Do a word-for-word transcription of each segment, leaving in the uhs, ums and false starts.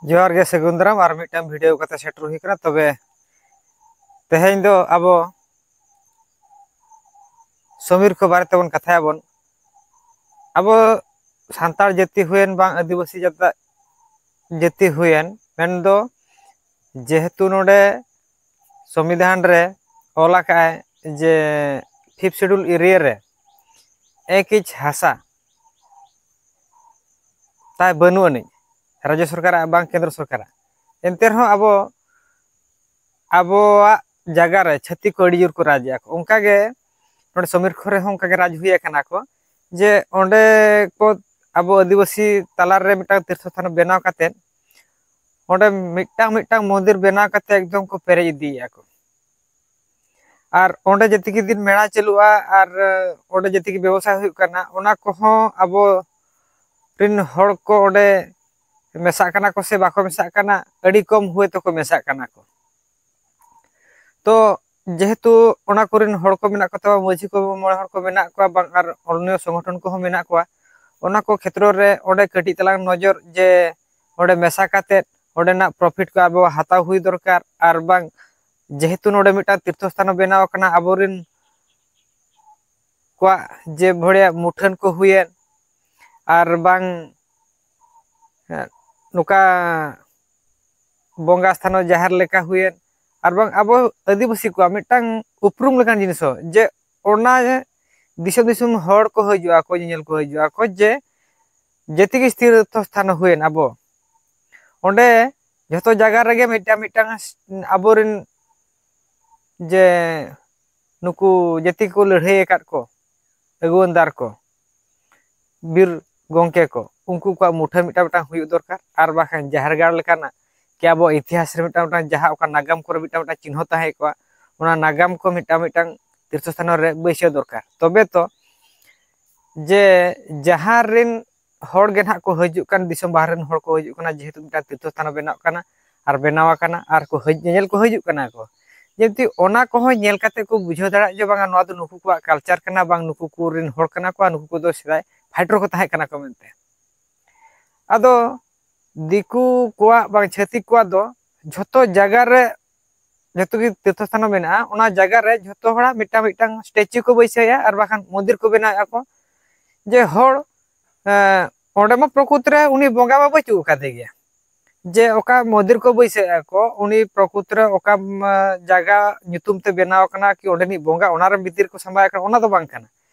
ᱡᱚᱦᱟᱨ ᱜᱮ, ᱥᱟᱹᱜᱩᱱ ᱫᱟᱨᱟᱢ᱾ ᱟᱨ ᱢᱤᱫᱴᱟᱝ ᱵᱷᱤᱰᱤᱭᱳ ᱠᱟᱛᱮ ᱥᱮᱴᱮᱨ ᱦᱩᱭ ᱠᱟᱱᱟ᱾ ᱛᱚᱵᱮ ᱛᱮᱦᱮᱧ ᱫᱚ ᱟᱵᱚ ᱥᱚᱢᱤᱨ ᱠᱚ ᱵᱟᱨᱮ ᱛᱮᱵᱚᱱ ᱠᱟᱛᱷᱟᱭᱟᱵᱚᱱ᱾ ᱟᱵᱚ ᱥᱟᱱᱛᱟᱲ ᱡᱟᱹᱛᱤ ᱦᱩᱭᱮᱱ ᱵᱟᱝ ᱟᱹᱫᱤᱵᱟᱹᱥᱤ ᱡᱟᱹᱛᱟ-, ᱡᱟᱹᱛᱤ ᱦᱩᱭᱮᱱ, ᱢᱮᱱᱫᱚ ᱡᱮᱦᱮᱛᱩ ᱱᱚᱰᱮ ᱥᱚᱝᱵᱤᱫᱷᱟᱱ ᱨᱮ ᱚᱞ ᱟᱠᱟᱫᱼᱟᱭ ᱡᱮ ᱯᱷᱤᱯᱛᱷ ᱥᱤᱰᱩᱞ ᱮᱨᱤᱭᱟ ᱨᱮ ᱮᱠ ᱤᱧᱪ ᱦᱟᱥᱟ ᱛᱟᱭ ᱵᱟᱹᱱᱩᱜ ᱟᱹᱱᱤᱡ, ᱨᱟᱡᱽᱡᱚ ᱥᱚᱨᱠᱟᱨᱟᱜ ᱵᱟᱝ ᱠᱮᱱᱫᱨᱚ ᱥᱚᱨᱠᱟᱨᱟᱜ᱾ ᱮᱱᱛᱮ ᱨᱮᱦᱚᱸ ᱟᱵᱚ, ᱟᱵᱚᱣᱟᱜ ᱡᱟᱭᱜᱟ ᱨᱮ ᱪᱷᱟᱹᱛᱤᱠ ᱠᱚ ᱟᱹᱰᱤ ᱡᱳᱨ ᱠᱚ ᱨᱟᱡᱽ ᱮᱫᱟ ᱠᱚ᱾ ᱚᱱᱠᱟᱜᱮ ᱱᱚᱰᱮ ᱥᱚᱢᱤᱨ ᱠᱚᱨᱮ ᱦᱚᱸ ᱚᱱᱠᱟᱜᱮ ᱨᱟᱡᱽ ᱦᱩᱭ ᱟᱠᱟᱱᱟ ᱠᱚ, ᱡᱮ ᱚᱸᱰᱮ ᱠᱚ ᱟᱵᱚ ᱟᱹᱫᱤᱵᱟᱹᱥᱤ ᱛᱟᱞᱟᱨᱮ ᱢᱤᱫᱴᱟᱝ ᱛᱤᱨᱛᱷᱚ ᱥᱛᱷᱟᱱ ᱵᱮᱱᱟᱣ ᱠᱟᱛᱮᱫ ᱚᱸᱰᱮ ᱢᱤᱫᱴᱟᱝ ᱢᱤᱫᱴᱟᱝ ᱢᱚᱱᱫᱤᱨ ᱵᱮᱱᱟᱣ ᱠᱟᱛᱮᱫ ᱮᱠᱫᱚᱢ ᱠᱚ ᱯᱮᱨᱮᱡ ᱤᱫᱤᱭᱮᱫᱼᱟ ᱠᱚ᱾ ᱟᱨ ᱚᱸᱰᱮ ᱡᱮᱛᱤᱠᱤ ᱫᱤᱱ ᱢᱮᱞᱟ ᱪᱟᱹᱞᱩᱜᱼᱟ ᱟᱨ ᱚᱸᱰᱮ ᱡᱮᱛᱤᱠᱤ ᱵᱮᱵᱚᱥᱟ ᱦᱩᱭᱩᱜ ᱠᱟᱱᱟ, ᱚᱱᱟ ᱠᱚᱦᱚᱸ ᱟᱵᱚ ᱨᱮᱱ ᱦᱚᱲ ᱠᱚ ᱚᱸᱰᱮ ᱢᱮᱥᱟᱜ ᱠᱟᱱᱟ ᱠᱚ ᱥᱮ ᱵᱟᱠᱚ ᱢᱮᱥᱟᱜ ᱠᱟᱱᱟ, ᱟᱹᱰᱤ ᱠᱚᱢ ᱦᱩᱭ ᱛᱮᱠᱚ ᱢᱮᱥᱟᱜ ᱠᱟᱱᱟ ᱠᱚ᱾ ᱛᱚ ᱡᱮᱦᱮᱛᱩ ᱚᱱᱟ ᱠᱚᱨᱮᱱ ᱦᱚᱲ ᱠᱚ ᱢᱮᱱᱟᱜ ᱠᱚ ᱛᱟᱵᱚᱱᱟ, ᱢᱟᱹᱡᱷᱤ ᱠᱚ ᱢᱚᱬᱮ ᱦᱚᱲ ᱠᱚ ᱢᱮᱱᱟᱜ ᱠᱚᱣᱟ, ᱵᱟᱝ ᱟᱨ ᱚᱱᱱᱚ ᱥᱚᱝᱜᱚᱴᱷᱚᱱ ᱠᱚᱦᱚᱸ ᱢᱮᱱᱟᱜ ᱠᱚᱣᱟ, ᱚᱱᱟ ᱠᱚ ᱠᱷᱮᱛᱨᱚ ᱨᱮ ᱚᱸᱰᱮ ᱠᱟᱹᱴᱤᱡ ᱛᱟᱞᱟᱝ ᱱᱚᱡᱚᱨ ᱡᱮ ᱚᱸᱰᱮ ᱢᱮᱥᱟ ᱠᱟᱛᱮᱫ ᱚᱸᱰᱮᱱᱟᱜ ᱯᱨᱚᱯᱷᱤᱴ ᱠᱚ ᱟᱵᱚ ᱦᱟᱛᱟᱣ ᱦᱩᱭ ᱫᱚᱨᱠᱟᱨ᱾ ᱟᱨ ᱵᱟᱝ ᱡᱮᱦᱮᱛᱩ ᱱᱚᱰᱮ ᱢᱤᱫᱴᱟᱝ ᱛᱤᱨᱛᱷᱚ ᱥᱛᱷᱟᱱ ᱵᱮᱱᱟᱣ ᱟᱠᱟᱱᱟ, ᱟᱵᱚᱨᱮᱱ ᱠᱚᱣᱟᱜ ᱡᱮ ᱵᱷᱚᱲᱮ ᱢᱩᱴᱷᱟᱹᱱ ᱠᱚ ᱦᱩᱭᱮᱱ, ᱟᱨ ᱵᱟᱝ ᱱᱚᱝᱠᱟ ᱵᱚᱸᱜᱟ ᱥᱛᱷᱟᱱ ᱡᱟᱦᱮᱨ ᱞᱮᱠᱟ ᱦᱩᱭᱮᱱ, ᱟᱨ ᱵᱟᱝ ᱟᱵᱚ ᱟᱹᱫᱤᱵᱟᱹᱥᱤ ᱠᱚᱣᱟᱜ ᱢᱤᱫᱴᱟᱝ ᱩᱯᱨᱩᱢ ᱞᱮᱠᱟᱱ ᱡᱤᱱᱤᱥ ᱦᱚᱸ, ᱡᱮ ᱚᱱᱟ ᱫᱤᱥᱚᱢ ᱫᱤᱥᱚᱢ ᱦᱚᱲ ᱠᱚ ᱦᱤᱡᱩᱜᱼᱟ ᱠᱚ, ᱧᱮᱧᱮᱞ ᱠᱚ ᱦᱤᱡᱩᱜᱼᱟ ᱠᱚ, ᱡᱮ ᱡᱮᱛᱤᱠᱤ ᱛᱤᱨᱛᱷᱚ ᱥᱛᱷᱟᱱ ᱦᱩᱭᱮᱱ ᱟᱵᱚ, ᱚᱸᱰᱮ ᱡᱷᱚᱛᱚ ᱡᱟᱭᱜᱟ ᱨᱮᱜᱮ ᱢᱤᱫᱴᱟᱝ ᱢᱤᱫᱴᱟᱝ ᱟᱵᱚᱨᱮᱱ ᱡᱮ ᱱᱩᱠᱩ ᱡᱟᱹᱛᱤ ᱠᱚ ᱞᱟᱹᱲᱦᱟᱹᱭ ᱟᱠᱟᱫ ᱠᱚ, ᱟᱹᱜᱩᱣᱟᱹᱱᱫᱟᱨ ᱠᱚ, ᱵᱤᱨ ᱜᱚᱢᱠᱮ ᱠᱚ, ᱩᱱᱠᱩ ᱠᱚᱣᱟᱜ ᱢᱩᱴᱷᱟᱹᱱ ᱢᱤᱫᱴᱟᱝ ᱢᱤᱫᱴᱟᱝ ᱦᱩᱭᱩᱜ ᱫᱚᱨᱠᱟᱨ᱾ ᱟᱨ ᱵᱟᱠᱷᱟᱱ ᱡᱟᱦᱮᱨ ᱜᱟᱲ ᱞᱮᱠᱟᱱᱟᱜ ᱠᱤ ᱟᱵᱚ ᱤᱛᱤᱦᱟᱥ ᱨᱮ ᱢᱤᱫᱴᱟᱝ ᱢᱤᱫᱴᱟᱝ ᱡᱟᱦᱟᱸ ᱚᱠᱟ ᱱᱟᱜᱟᱢ ᱠᱚᱨᱮ ᱢᱤᱫᱴᱟᱝ ᱢᱤᱫᱴᱟᱝ ᱪᱤᱱᱦᱟᱹ ᱛᱟᱦᱮᱸ ᱠᱚᱜᱼᱟ, ᱚᱱᱟ ᱱᱟᱜᱟᱢ ᱠᱚ ᱢᱤᱫᱴᱟᱝ ᱢᱤᱫᱴᱟᱝ ᱛᱤᱨᱛᱷᱚ ᱥᱛᱷᱟᱱ ᱨᱮ ᱵᱟᱹᱭᱥᱟᱹᱣ ᱫᱚᱨᱠᱟᱨ᱾ ᱛᱚᱵᱮ ᱛᱚ ᱡᱮ ᱡᱟᱦᱟᱸ ᱨᱮᱱ ᱦᱚᱲ ᱜᱮ ᱱᱟᱦᱟᱜ ᱠᱚ ᱦᱤᱡᱩᱜ ᱠᱟᱱ, ᱫᱤᱥᱚᱢ ᱵᱟᱦᱨᱮ ᱨᱮᱱ ᱦᱚᱲ ᱠᱚ ᱦᱤᱡᱩᱜ ᱠᱟᱱᱟ, ᱡᱮᱦᱮᱛᱩ ᱢᱤᱫᱴᱟᱝ ᱛᱤᱨᱛᱷᱚ ᱥᱛᱷᱟᱱ ᱵᱮᱱᱟᱜ ᱠᱟᱱᱟ ᱟᱨ ᱵᱮᱱᱟᱣ ᱟᱠᱟᱱᱟ, ᱟᱨ ᱠᱚ ᱦᱮᱡ, ᱧᱮᱧᱮᱞ ᱠᱚ ᱦᱤᱡᱩᱜ ᱠᱟᱱᱟ ᱠᱚ, ᱡᱩᱫᱤ ᱚᱱᱟ ᱠᱚᱦᱚᱸ ᱧᱮᱞ ᱠᱟᱛᱮ ᱠᱚ ᱵᱩᱡᱷᱟᱹᱣ ᱫᱟᱲᱮᱭᱟᱜ ᱡᱮ ᱵᱟᱝᱟ, ᱱᱚᱣᱟ ᱫᱚ ᱱᱩᱠᱩ ᱠᱚᱣᱟᱜ ᱠᱟᱞᱪᱟᱨ ᱠᱟᱱᱟ, ᱵᱟᱝ ᱱᱩᱠᱩ ᱠᱚᱨᱮᱱ ᱦᱚᱲ ᱠᱟᱱᱟ ᱠᱚ, ᱟᱨ ᱱᱩᱠᱩ ᱠᱚᱫᱚ ᱥᱮᱫᱟᱭ ᱯᱷᱟᱭᱤᱴᱟᱨ ᱠᱚ ᱛᱟᱦᱮᱸ ᱠᱟᱱᱟ ᱠᱚ ᱢᱮᱱᱛᱮ᱾ ᱟᱫᱚ ᱫᱤᱠᱩ ᱠᱚᱣᱟᱜ ᱵᱟᱝ ᱪᱷᱟᱹᱛᱤᱠ ᱠᱚᱣᱟᱜ ᱫᱚ ᱡᱷᱚᱛᱚ ᱡᱟᱭᱜᱟ ᱨᱮ, ᱡᱷᱚᱛᱚ ᱜᱮ ᱛᱤᱨᱛᱷᱚ ᱥᱛᱷᱟᱱ ᱢᱮᱱᱟᱜᱼᱟ, ᱚᱱᱟ ᱡᱟᱭᱜᱟ ᱨᱮ ᱡᱷᱚᱛᱚ ᱦᱚᱲᱟᱜ ᱢᱤᱫᱴᱟᱝ ᱢᱤᱫᱴᱟᱝ ᱥᱴᱮᱪᱩ ᱠᱚ ᱵᱟᱹᱭᱥᱟᱹᱣᱮᱫᱼᱟ ᱟᱨ ᱵᱟᱠᱷᱟᱱ ᱢᱚᱱᱫᱤᱨ ᱠᱚ ᱵᱮᱱᱟᱣᱮᱫᱼᱟ ᱠᱚ᱾ ᱡᱮ ᱦᱚᱲ ᱚᱸᱰᱮ ᱢᱟ ᱯᱨᱚᱠᱩᱛ ᱨᱮ ᱩᱱᱤ ᱵᱚᱸᱜᱟ ᱢᱟ ᱵᱟᱹᱪᱩᱜ ᱟᱠᱟᱫᱮ ᱜᱮᱭᱟ᱾ ᱡᱮ ᱚᱠᱟ ᱢᱚᱱᱫᱤᱨ ᱠᱚ ᱵᱟᱹᱭᱥᱟᱹᱣᱮᱫᱼᱟ ᱠᱚ, ᱩᱱᱤ ᱯᱨᱚᱠᱩᱛ ᱨᱮ ᱚᱠᱟ ᱡᱟᱭᱜᱟ ᱧᱩᱛᱩᱢ ᱛᱮ ᱵᱮᱱᱟᱣ ᱟᱠᱟᱱᱟ ᱠᱤ ᱚᱸᱰᱮᱱᱤᱡ ᱵᱚᱸᱜᱟ ᱚᱱᱟ ᱨᱮ ᱵᱷᱤᱛᱤᱨ ᱠᱚ ᱥᱟᱢᱵᱟᱣ ᱟᱠᱟᱱᱟ, ᱚᱱᱟ ᱫᱚ ᱵᱟᱝ ᱠᱟᱱᱟ᱾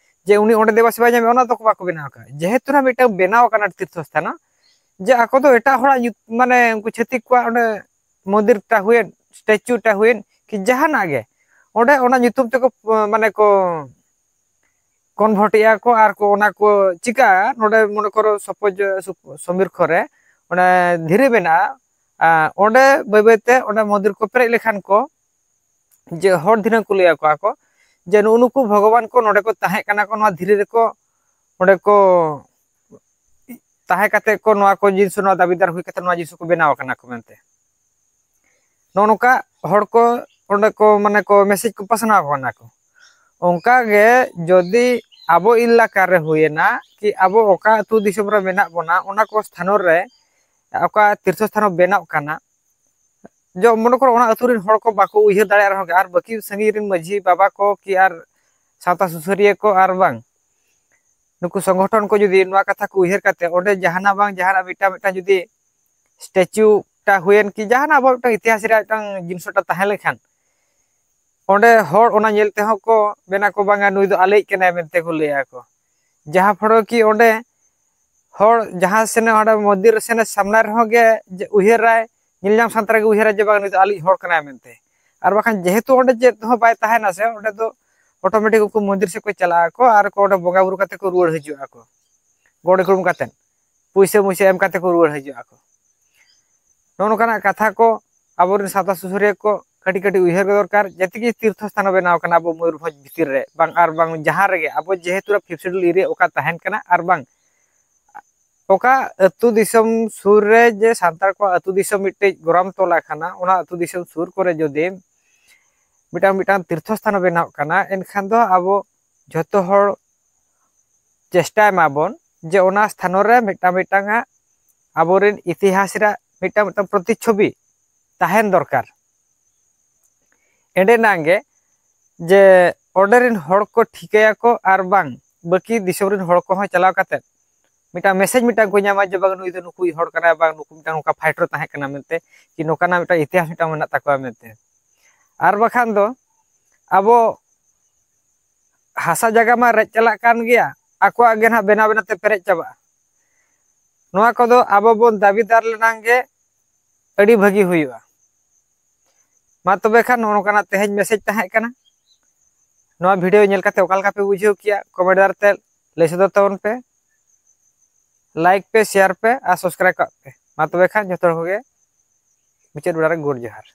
ᱡᱮ ᱩᱱᱤ ᱚᱸᱰᱮ ᱫᱮᱵᱟ ᱥᱮᱵᱟ ᱧᱟᱢᱮ, ᱚᱱᱟ ᱫᱚ ᱵᱟᱠᱚ ᱵᱮᱱᱟᱣ ᱟᱠᱟᱫᱼᱟ᱾ ᱡᱮᱦᱮᱛᱩ ᱱᱟᱜ ᱢᱤᱫᱴᱟᱝ ᱵᱮᱱᱟᱣ ᱟᱠᱟᱱᱟ ᱛᱤᱨᱛᱷᱚ ᱥᱛᱷᱟᱱ, ᱡᱮ ᱟᱠᱚ ᱫᱚ ᱮᱴᱟᱜ ᱦᱚᱲᱟᱜ ᱧᱩᱛ-, ᱢᱟᱱᱮ ᱩᱱᱠᱩ ᱪᱷᱟᱹᱛᱤᱠ ᱠᱚᱣᱟᱜ ᱚᱸᱰᱮ ᱢᱚᱱᱫᱤᱨ ᱴᱟ ᱦᱩᱭᱮᱱ, ᱥᱴᱮᱪᱩ ᱴᱟ ᱦᱩᱭᱮᱱ, ᱠᱤ ᱡᱟᱦᱟᱱᱟᱜ ᱜᱮ ᱚᱸᱰᱮ ᱚᱱᱟ ᱧᱩᱛᱩᱢ ᱛᱮᱠᱚ, ᱢᱟᱱᱮ ᱠᱚ ᱠᱚᱱᱵᱷᱟᱨᱴ ᱮᱜᱼᱟ ᱠᱚ ᱟᱨ ᱠᱚ ᱚᱱᱟ ᱠᱚ ᱪᱤᱠᱟᱹᱜᱼᱟ᱾ ᱱᱚᱰᱮ ᱢᱚᱱᱮ ᱠᱚᱨᱚ ᱥᱚᱯᱳᱡᱽ ᱥᱚᱢᱤᱨ ᱠᱚᱨᱮ ᱚᱸᱰᱮ ᱫᱷᱤᱨᱤ ᱢᱮᱱᱟᱜᱼᱟ, ᱚᱸᱰᱮ ᱵᱟᱹᱭ ᱵᱟᱹᱭ ᱛᱮ ᱚᱸᱰᱮ ᱢᱚᱱᱫᱤᱨ ᱠᱚ ᱯᱮᱨᱮᱡ ᱞᱮᱠᱷᱟᱱ ᱠᱚ ᱡᱮ ᱦᱚᱲ ᱫᱷᱤᱱᱟᱹᱝ ᱠᱚ ᱞᱟᱹᱭ ᱟᱠᱚᱣᱟ ᱠᱚ ᱡᱮ ᱱᱩᱜᱼᱩ ᱱᱩᱠᱩ ᱵᱷᱚᱜᱚᱵᱟᱱ ᱠᱚ ᱱᱚᱰᱮ ᱠᱚ ᱛᱟᱦᱮᱸ ᱠᱟᱱᱟ ᱠᱚ, ᱱᱚᱣᱟ ᱫᱷᱤᱨᱤ ᱨᱮᱠᱚ ᱚᱸᱰᱮ ᱠᱚ ᱛᱟᱦᱮᱸ ᱠᱟᱛᱮ ᱠᱚ ᱱᱚᱣᱟ ᱠᱚ ᱡᱤᱱᱤᱥ ᱱᱚᱣᱟ ᱫᱟᱹᱵᱤᱫᱟᱨ ᱦᱩᱭ ᱠᱟᱛᱮ ᱱᱚᱣᱟ ᱡᱤᱱᱤᱥ ᱠᱚ ᱵᱮᱱᱟᱣ ᱟᱠᱟᱱᱟ ᱠᱚ ᱢᱮᱱᱛᱮ᱾ ᱱᱚᱜᱼᱚ ᱱᱚᱝᱠᱟ ᱦᱚᱲ ᱠᱚ ᱚᱸᱰᱮ ᱠᱚ ᱢᱟᱱᱮ ᱠᱚ ᱢᱮᱥᱮᱡᱽ ᱠᱚ ᱯᱟᱥᱱᱟᱣ ᱟᱠᱚ ᱠᱟᱱᱟ ᱠᱚ᱾ ᱚᱱᱠᱟ ᱜᱮ ᱡᱩᱫᱤ ᱟᱵᱚ ᱮᱞᱟᱠᱟ ᱨᱮ ᱦᱩᱭᱮᱱᱟ ᱠᱤ ᱟᱵᱚ ᱚᱠᱟ ᱟᱹᱛᱩ ᱫᱤᱥᱚᱢ ᱨᱮ ᱢᱮᱱᱟᱜ ᱵᱚᱱᱟ ᱚᱱᱟ ᱠᱚ ᱥᱛᱷᱟᱱᱚ ᱨᱮ ᱚᱠᱟ ᱛᱤᱨᱛᱷᱚ ᱥᱛᱷᱟᱱᱚ ᱵᱮᱱᱟᱜ ᱠᱟᱱᱟ, ᱡᱚ ᱢᱚᱱᱮ ᱠᱚᱨᱚ ᱚᱱᱟ ᱟᱹᱛᱩ ᱨᱮᱱ ᱦᱚᱲ ᱠᱚ ᱵᱟᱠᱚ ᱩᱭᱦᱟᱹᱨ ᱫᱟᱲᱮᱭᱟᱜ ᱨᱮᱦᱚᱸ ᱜᱮ, ᱟᱨ ᱵᱟᱹᱠᱤ ᱥᱟᱺᱜᱤᱧ ᱨᱮᱱ ᱢᱟᱹᱡᱷᱤ ᱵᱟᱵᱟ ᱠᱚ ᱠᱤ ᱟᱨ ᱥᱟᱶᱛᱟ ᱥᱩᱥᱟᱹᱨᱤᱭᱟᱹ ᱠᱚ ᱟᱨ ᱵᱟᱝ ᱱᱩᱠᱩ ᱥᱚᱝᱜᱚᱴᱷᱚᱱ ᱠᱚ ᱡᱩᱫᱤ ᱱᱚᱣᱟ ᱠᱟᱛᱷᱟ ᱠᱚ ᱩᱭᱦᱟᱹᱨ ᱠᱟᱛᱮ ᱚᱸᱰᱮ ᱡᱟᱦᱟᱱᱟᱜ ᱵᱟᱝ ᱡᱟᱦᱟᱱᱟᱜ ᱢᱤᱫᱴᱟᱝ ᱢᱤᱫᱴᱟᱝ ᱡᱩᱫᱤ ᱥᱴᱮᱪᱩ ᱴᱟ ᱦᱩᱭᱮᱱ ᱠᱤ ᱡᱟᱦᱟᱱᱟᱜ ᱟᱵᱚ ᱢᱤᱫᱴᱟᱝ ᱤᱛᱤᱦᱟᱥ ᱨᱮᱭᱟᱜ ᱢᱤᱫᱴᱟᱝ ᱡᱤᱱᱤᱥ ᱴᱟ ᱛᱟᱦᱮᱸ ᱞᱮᱱᱠᱷᱟᱱ ᱚᱸᱰᱮ ᱦᱚᱲ ᱚᱱᱟ ᱧᱮᱞ ᱛᱮᱦᱚᱸ ᱠᱚ ᱢᱮᱱᱟ ᱠᱚ ᱵᱟᱝᱟ ᱱᱩᱭ ᱫᱚ ᱟᱞᱮᱭᱤᱡ ᱠᱟᱱᱟᱭ ᱢᱮᱱᱛᱮ ᱠᱚ ᱞᱟᱹᱭᱟ ᱠᱚ᱾ ᱡᱟᱦᱟᱸ ᱯᱷᱚᱲᱚ ᱠᱤ ᱚᱸᱰᱮ ᱦᱚᱲ ᱡᱟᱦᱟᱸ ᱥᱮᱱ ᱚᱸᱰᱮ ᱢᱚᱱᱫᱤᱨ ᱥᱮᱱ ᱥᱟᱢᱱᱟ ᱨᱮᱦᱚᱸ ᱜᱮ ᱡᱮ ᱩᱭᱦᱟᱹᱨᱟᱭ, ᱧᱮᱞ ᱧᱟᱢ ᱥᱟᱱᱛᱟᱲ ᱜᱮ ᱩᱭᱦᱟᱹᱨᱟᱭ ᱡᱮ ᱵᱟᱝ ᱱᱩᱭ ᱫᱚ ᱟᱞᱮᱭᱤᱡ ᱦᱚᱲ ᱠᱟᱱᱟᱭ ᱢᱮᱱᱛᱮ᱾ ᱟᱨ ᱵᱟᱠᱷᱟᱱ ᱡᱮᱦᱮᱛᱩ ᱚᱸᱰᱮ ᱪᱮᱫ ᱦᱚᱸ ᱵᱟᱭ ᱛᱟᱦᱮᱱᱟ ᱥᱮ, ᱚᱸᱰᱮ ᱫᱚ ᱚᱴᱳᱢᱮᱴᱤᱠ ᱩᱱᱠᱩ ᱢᱚᱱᱫᱤᱨ ᱥᱮᱫ ᱠᱚ ᱪᱟᱞᱟᱜ ᱟᱠᱚ ᱟᱨ ᱠᱚ ᱚᱸᱰᱮ ᱵᱚᱸᱜᱟ ᱵᱩᱨᱩ ᱠᱟᱛᱮ ᱠᱚ ᱨᱩᱣᱟᱹᱲ ᱦᱤᱡᱩᱜ ᱟᱠᱚ, ᱜᱚᱲ ᱤᱠᱲᱩᱢ ᱠᱟᱛᱮ, ᱯᱩᱭᱥᱟᱹ ᱢᱩᱭᱥᱟᱹ ᱮᱢ ᱠᱟᱛᱮ ᱠᱚ ᱨᱩᱣᱟᱹᱲ ᱦᱤᱡᱩᱜ ᱟᱠᱚ᱾ ᱱᱚᱜᱼᱚ ᱱᱚᱝᱠᱟᱱᱟᱜ ᱠᱟᱛᱷᱟ ᱠᱚ ᱟᱵᱚᱨᱮᱱ ᱥᱟᱶᱛᱟ ᱥᱩᱥᱟᱹᱨᱤᱭᱟᱹ ᱠᱚ ᱠᱟᱹᱴᱤᱡ ᱠᱟᱹᱴᱤᱡ ᱩᱭᱦᱟᱹᱨ ᱫᱚᱨᱠᱟᱨ᱾ ᱡᱮᱛᱮ ᱜᱮ ᱛᱤᱨᱛᱷᱚ ᱥᱛᱷᱟᱱ ᱵᱮᱱᱟᱣ ᱠᱟᱱᱟ ᱟᱵᱚ ᱢᱚᱭᱩᱨᱵᱷᱚᱸᱡᱽ ᱵᱷᱤᱛᱤᱨ ᱨᱮ, ᱵᱟᱝ ᱟᱨ ᱵᱟᱝ ᱡᱟᱦᱟᱸ ᱨᱮᱜᱮ ᱟᱵᱚ ᱡᱮᱦᱮᱛᱩ ᱯᱷᱤᱯᱛᱷ ᱥᱤᱰᱩᱞ ᱮᱨᱤᱭᱟ ᱚᱠᱟ ᱛᱟᱦᱮᱱ ᱠᱟᱱᱟ ᱟᱨ ᱵᱟᱝ ᱚᱠᱟ ᱟᱹᱛᱩ ᱫᱤᱥᱚᱢ ᱥᱩᱨ ᱨᱮ ᱡᱮ ᱥᱟᱱᱛᱟᱲ ᱠᱚᱣᱟᱜ ᱟᱹᱛᱩ ᱫᱤᱥᱚᱢ ᱢᱤᱫᱴᱮᱡ ᱜᱚᱨᱟᱢ ᱛᱚᱞᱟ ᱠᱟᱱᱟ, ᱚᱱᱟ ᱟᱹᱛᱩ ᱫᱤᱥᱚᱢ ᱥᱩᱨ ᱠᱚᱨᱮ ᱡᱩᱫᱤ ᱢᱤᱫᱴᱟᱝ ᱢᱤᱫᱴᱟᱝ ᱛᱤᱨᱛᱷᱚ ᱥᱛᱷᱟᱱ ᱵᱮᱱᱟᱣ ᱠᱟᱱᱟ, ᱮᱱᱠᱷᱟᱱ ᱫᱚ ᱟᱵᱚ ᱡᱷᱚᱛᱚ ᱦᱚᱲ ᱪᱮᱥᱴᱟᱭ ᱢᱟᱵᱚᱱ ᱡᱮ ᱚᱱᱟ ᱥᱛᱷᱟᱱᱚ ᱨᱮ ᱢᱤᱫᱴᱟᱝ ᱢᱤᱫᱴᱟᱝ ᱟᱜ ᱟᱵᱚᱨᱮᱱ ᱤᱛᱤᱦᱟᱥ ᱨᱮᱭᱟᱜ ᱢᱤᱫᱴᱟᱝ ᱢᱤᱫᱴᱟᱝ ᱯᱨᱚᱛᱤᱪᱷᱚᱵᱤ ᱛᱟᱦᱮᱱ ᱫᱚᱨᱠᱟᱨ᱾ ᱮᱸᱰᱮᱱᱟᱝ ᱜᱮ ᱡᱮ ᱚᱸᱰᱮ ᱨᱮᱱ ᱦᱚᱲ ᱠᱚ ᱴᱷᱤᱠᱟᱹᱭᱟᱠᱚ ᱟᱨ ᱵᱟᱝ ᱵᱟᱹᱠᱤ ᱫᱤᱥᱚᱢ ᱨᱮᱱ ᱦᱚᱲ ᱠᱚᱦᱚᱸ ᱪᱟᱞᱟᱣ ᱠᱟᱛᱮ ᱢᱤᱫᱴᱟᱝ ᱢᱮᱥᱮᱡᱽ ᱢᱤᱫᱴᱟᱝ ᱠᱚ ᱧᱟᱢᱟ ᱡᱮ ᱵᱟᱝ ᱱᱩᱭ ᱫᱚ ᱱᱩᱠᱩᱭᱤᱡ ᱦᱚᱲ ᱠᱟᱱᱟᱭ, ᱵᱟᱝ ᱱᱩᱠᱩ ᱢᱤᱫᱴᱟᱝ ᱱᱚᱝᱠᱟ ᱯᱷᱟᱭᱴᱟᱨ ᱛᱟᱦᱮᱸ ᱠᱟᱱᱟ ᱢᱮᱱᱛᱮ, ᱠᱤ ᱱᱚᱝᱠᱟᱱᱟᱜ ᱢᱤᱫᱴᱟᱝ ᱤᱛᱤᱦᱟᱥ ᱢᱤᱫᱴᱟᱝ ᱢᱮᱱᱟᱜ ᱛᱟᱠᱚᱣᱟ ᱢᱮᱱᱛᱮ᱾ ᱟᱨ ᱵᱟᱠᱷᱟᱱ ᱫᱚ ᱟᱵᱚ ᱦᱟᱥᱟ ᱡᱟᱭᱜᱟ ᱢᱟ ᱨᱮᱡ ᱪᱟᱞᱟᱜ ᱠᱟᱱ ᱜᱮᱭᱟ, ᱟᱠᱚᱣᱟᱜ ᱜᱮ ᱱᱟᱦᱟᱜ ᱵᱮᱱᱟᱣ ᱵᱮᱱᱟᱣ ᱛᱮ ᱯᱮᱨᱮᱡ ᱪᱟᱵᱟᱜᱼᱟ᱾ ᱱᱚᱣᱟ ᱠᱚᱫᱚ ᱟᱵᱚ ᱵᱚᱱ ᱫᱟᱹᱵᱤᱫᱟᱨ ᱞᱮᱱᱟᱝ ᱜᱮ ᱟᱹᱰᱤ ᱵᱷᱟᱹᱜᱤ ᱦᱩᱭᱩᱜᱼᱟ᱾ ᱢᱟ ᱛᱚᱵᱮ ᱠᱷᱟᱱ ᱱᱚᱜᱼᱚ ᱱᱚᱝᱠᱟᱱᱟᱜ ᱛᱮᱦᱮᱧ ᱢᱮᱥᱮᱡᱽ ᱛᱟᱦᱮᱸ ᱠᱟᱱᱟ᱾ ᱱᱚᱣᱟ ᱵᱷᱤᱰᱤᱭᱳ ᱧᱮᱞ ᱠᱟᱛᱮ ᱚᱠᱟ ᱞᱮᱠᱟ ᱯᱮ ᱵᱩᱡᱷᱟᱹᱣ ᱠᱮᱜᱼᱟ, ᱠᱚᱢᱮᱱᱴ ᱫᱟᱨ ᱛᱮ ᱞᱟᱹᱭ ᱥᱚᱫᱚᱨ ᱛᱟᱵᱚᱱ ᱯᱮ᱾ ᱞᱟᱭᱤᱠ ᱯᱮ, ᱥᱮᱭᱟᱨ ᱯᱮ ᱟᱨ ᱥᱟᱵᱥᱠᱨᱟᱭᱤᱵ ᱠᱟᱜ ᱯᱮ᱾ ᱢᱟ ᱛᱚᱵᱮ ᱠᱷᱟᱱ ᱡᱚᱛᱚ ᱦᱚᱲ ᱠᱚᱜᱮ ᱢᱩᱪᱟᱹᱫ ᱵᱮᱲᱟ ᱨᱮ ᱜᱚᱰ ᱡᱚᱦᱟᱨ᱾